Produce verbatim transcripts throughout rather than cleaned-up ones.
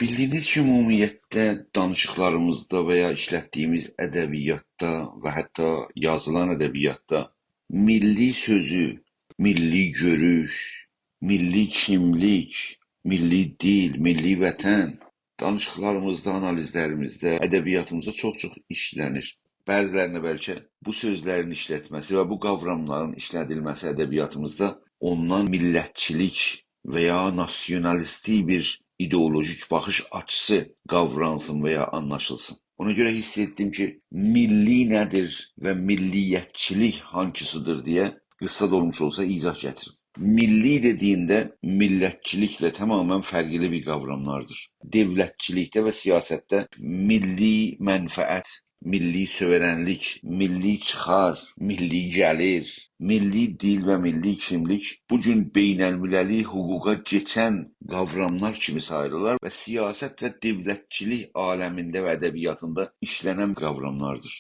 بیلدیگینیز کیمی، عمومیتله دانیشیقلاریمیزدا و یا ایشلتدیگیمیز ادبیاتدا و حتی یازیلان ادبیاتدا میللی سؤزو، میللی گؤروش، میللی کیملیک، میللی دیل، میللی وطن دانیشیقلاریمیزدا، آنالیزلریمیزده، ادبیاتیمیزدا چوخ-چوخ ایشلنیر. بعضی‌لرینه بلکه بو سؤزلرین ایشلتمه‌سی و بو قاوراملارین ایشلدیلمه‌سی ادبیاتیمیزدا اوندان میللتچیلیک و یا ناسیونالیستی بیر ایدئولوژیک باخیش آچیسی قاورانسین و یا آنلاشیلسین. اونا گؤره حیس ائتدیم کی، میللی نه‌دیر و میللیتچیلیک هانگیسی‌دیر دئیه قیسا دا اولموش اولسا ایضاح گتیریم. میللی دئدیگینده میللتچیلیکله تمامیله فرقلی بیر قاوراملاردیر. دؤولتچیلیکده و سیاستده میللی منفعت، میللی سوورنلیک، میللی چیخار، میللی گلیر، میللی دیل و میللی کیملیک بو گون بین‌المللی حقوقا کئچن قاوراملار کیمی ساییلیرلار و سیاست و دؤولتچیلیک عالمینده و ادبیاتیندا ایشلنن قاوراملاردیر.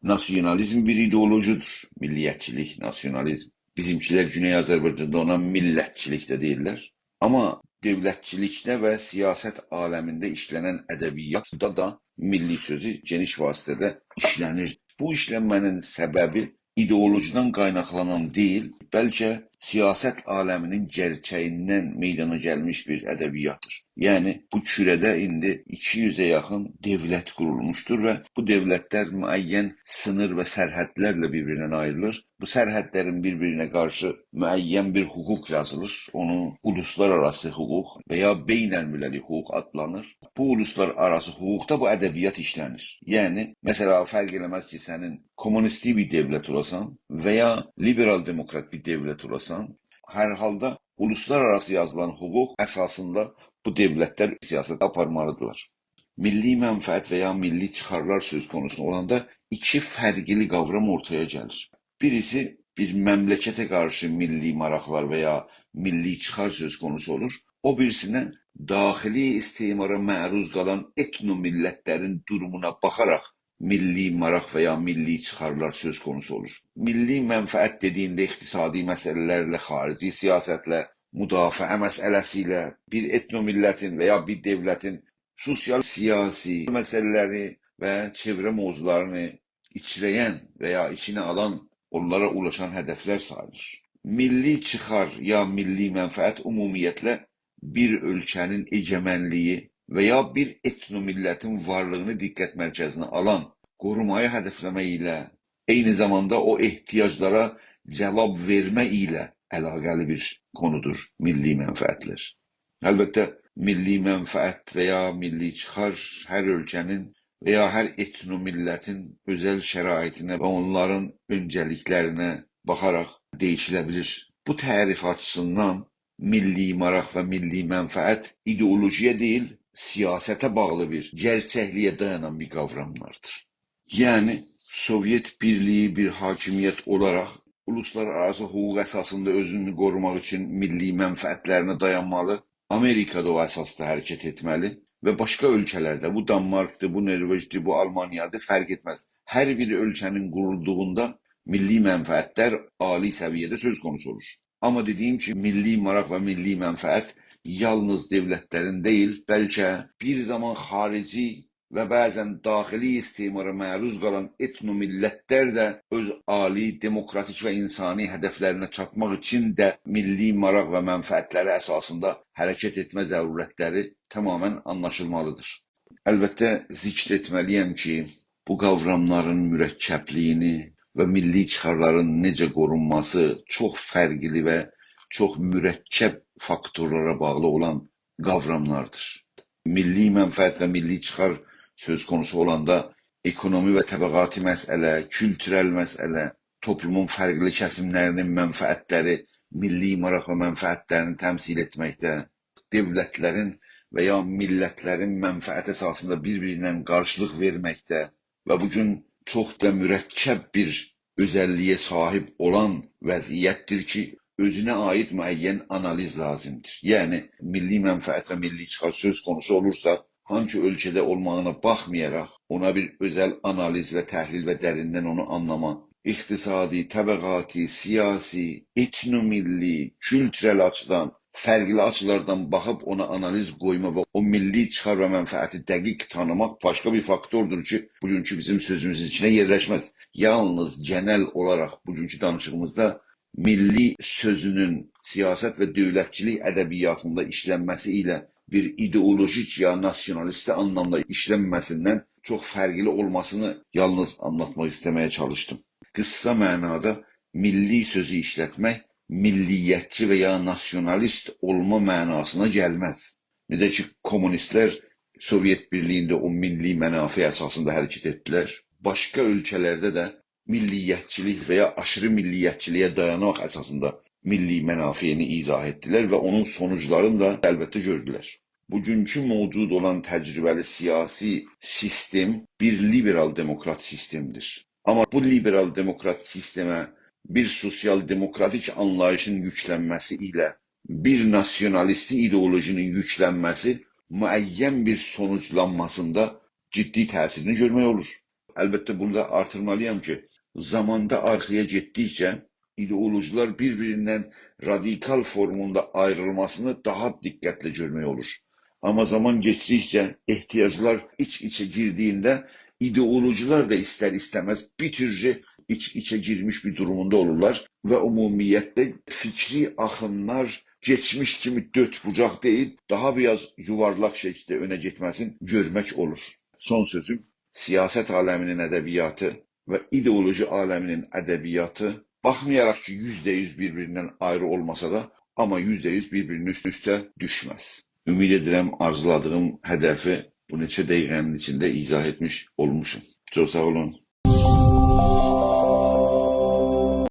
ناسیونالیزم بیر ایدئولوژی‌دیر. میللیتچیلیک، ناسیونالیزم. بیزیمکیلر گونئی آذربایجاندا اونا میللتچیلیک ده دئییرلر. آمما دؤولتچیلیکده و سیاست عالمینده ایشلنن ادبیاتدا دا میللی سؤزو گئنیش وسعتده ایشلنیر. بو ایشلنمه‌نین سببی ایدئولوژی‌دن قایناقلانان دئییل، بلکه سیاست عالمینین گئرچه‌ییندن میدانا گلمیش بیر ادبیاتدیر. یعنی، بو کوره‌ده ایندی ایکی یوزه یاخین دؤولت قورولموشدور و بو دؤولتلر معین سینیر و سرحدلرله بیر-بیریندن آیریلیر. بو سرحدلرین بیر-بیرینه قارشی معین بیر حقوق یازیلیر. اونو اولوسلارآراسی حقوق و یا بین‌المللی حقوق آدلانیر. بو اولوسلارآراسی حقوقدا بو ادبیات ایشلنیر. یعنی، مثلا، فرق ائله‌مز کی، سنین کمونیستی بیر دؤولت اولاسان و یا لیبرال دموکرات بیر دؤولت اولاسان، هر حالدا اولوسلارآراسی یازیلان حقوق اساسیندا بو دؤولتلر سیاست آپارمالیدیرلار. میللی منفعت و یا میللی چیخارلار سؤز قونوسو اولاندا ایکی فرقلی قاورام اورتایا گلیر. بیریسی بیر مملکته قارشی میللی ماراقلار و یا میللی چیخار سؤز قونوسو اولور. او بیریسینه داخلی استعمارا معروض قالان ائتنو میللتلرین دورومونا باخاراق میللی ماراق و یا میللی چیخارلار سؤز قونوسو اولور. میللی منفعت دئدیگینده اقتصادی مسئله‌لرله، خارجی سیاستله، مدافعه مسئله‌سی ایله بیر ائتنو میللتین و یا بیر دؤولتین سوسیال، سیاسی مسئله‌لری و چئوره موضوعلارینی ایچله‌ین و یا ایچینه آلان، اونلارا اولاشان هدفلر ساییلیر. میللی چیخار یا میللی منفعت عمومیتله بیر اؤلکه‌نین ائگئمنلیگی و یا بیر ائتنو میللتین وارلیغینی دقت مرکزینه آلان، قوروماغی هدفله‌مک ایله، عینی زاماندا او احتیاجلارا جاواب وئرمه ایله علاقه‌لی بیر قونودور میللی منفعتلر. البته، میللی منفعت و یا میللی چیخار هر اؤلکه‌نین و یا هر ائتنو میللتین اؤزل شرایطینه و اونلارین اؤنجه‌لیکلرینه باخاراق دییشیله بیلیر. بو تعریف آچیسیندان میللی ماراق و میللی منفعت ایدئولوژی‌یه دئییل، سیاسته باغلی بیر، گئرچکلیگه دایانان بیر قاوراملاردیر. یعنی، سووئت بیرلیگی بیر حاکمیت اولاراق اولوسلارآراسی حقوق اساسیندا اؤزونو قوروماق اوچون میللی منفعتلرینه دایانمالی، آمریکا دا او اساسدا حرکت ائتمه‌لی و باشقا اؤلکه‌لر ده، بو دانمارکدیر، بو نروژدیر، بو آلمانیادیر، فرق ائتمز. هر بیر اؤلکه‌نین قورولدوغوندا میللی منفعتلر عالی سویه‌ده سؤز قونوسو اولور. آمما دئدیگیم کیمی، میللی ماراق و میللی منفعت یالنیز دؤولتلرین دئییل، بلکه بیر زامان خارجی و بعضا داخلی استعمارا معروض قالان ائتنو میللتلر ده اؤز عالی، دموکراتیک و انسانی هدفلرینه چاتماق اوچون ده میللی ماراق و منفعتلری اساسیندا حرکت ائتمه ضرورتلری تمامیله آنلاشیلمالیدیر. البته، ذکر ائتمه‌لی‌یم کی، بو قاوراملارین مرکبلیگینی و میللی چیخارلارین نئجه قورونماسی چوخ فرقلی و چوخ مرکب فاکتورلارا باغلی اولان قاوراملاردیر. میللی منفعت و میللی چیخار سؤز قونوسو اولاندا اکونومی و طبقاتی مسئله، کولتورل مسئله، توپلومون فرقلی کسیملرینین منفعتلری میللی ماراق و منفعتلرینی تمثیل ائتمکده، دؤولتلرین و یا میللتلرین منفعتی اساسیندا بیر-بیرینن قارشیلیق وئرمکده و بو گون چوخ دا مرکب بیر اؤزللیگه صاحیب اولان وضعیتدیر کی، اؤزونه عایید معین آنالیز لازیمدیر. یعنی، میللی منفعت و میللی چیخار سؤز قونوسو اولورسا، هانسی اؤلکه‌ده اولماغینا باخمایاراق، اونا بیر اؤزل آنالیز و تحلیل و دریندن اونو آنلاما، اقتصادی، طبقاتی، سیاسی، ائتنومیللی، کولتورل آچیدان، فرقلی آچیلاردان باخیب اونا آنالیز قویما و او میللی چیخار و منفعتی دقیق تانیماق باشقا بیر فاکتوردور کی، بوگونکو بیزیم سؤزوموزون ایچینه یئرلشمز. یالنیز گئنل اولاراق بوگونکو دانیشیغیمیزدا میللی سؤزونون سیاست و دؤولتچیلیک ادبیاتیندا ایشلنمه‌سی ایله بیر ایدئولوژیک یا ناسیونالیستی آنلامدا ایشلنمه‌سیندن چوخ فرقلی اولماسینی یالنیز آنلاتماق ایسته‌مه‌یه چالیشدیم. قیسا معنادا میللی سؤزو ایشلتمک میللیتچی و یا ناسیونالیست اولما معناسینا گلمز. نئجه کی، کومونیستلر سووئت بیرلیگینده او میللی منافع اساسیندا حرکت ائتدیلر، باشقا اؤلکه‌لرده ده میللیتچیلیک و یا آشیری میللیتچیلیگه دایانماق اساسیندا میللی منافعینی ایضاح ائتدیلر و اونون سونوجلارینی دا البته گؤردولر. بوگونکو موجود اولان تجربه‌لی سیاسی سیستم بیر لیبرال دموکرات سیستمدیر. آمما بو لیبرال دموکرات سیستمه بیر سوسیال دموکراتیک آنلاییشین یوکلنمه‌سی ایله بیر ناسیونالیستی ایدئولوژی‌نین یوکلنمه‌سی معین بیر سونوجلانماسیندا جدی تأثیرینی گؤرمک اولور. البته، بونو دا آرتیرمالییام کی، زاماندا آرخایا گئتدیکجه ایدئولوژیلر بیر-بیریندن رادیکال فورموندا آیریلماسینی داها دقتله گؤرمک اولور. آمما زامان کئچدیکجه احتیاجلار ایچ-ایچه گیردیگینده ایدئولوژیلر ده ایستر-ایسته‌مز بیر تورلو ایچ-ایچه گیرمیش بیر دوروموندا اولورلار و عمومیتده فیکری آخینلار کئچمیش کیمی دؤرد بوجاق دئییل، داها بیر آز یووارلاق شکیلده اؤنه گئتمه‌سینی گؤرمک اولور. سون سؤزوم، سیاست عالمی‌نین ادبیاتی و ایدئولوژی عالمی‌نین ادبیاتی، باخمایاراق کی، یوزده یوز بیر-بیریندن آیری اولماسا دا، آمما یوزده یوز بیر-بیری‌نین اوست-اوسته دوشمز. امید ائدیرم، آرزولادیغیم هدفی بو نئچه دقیقه‌نین ایچینده ایضاح ائتمیش اولموشام. چوخ ساغ اولون.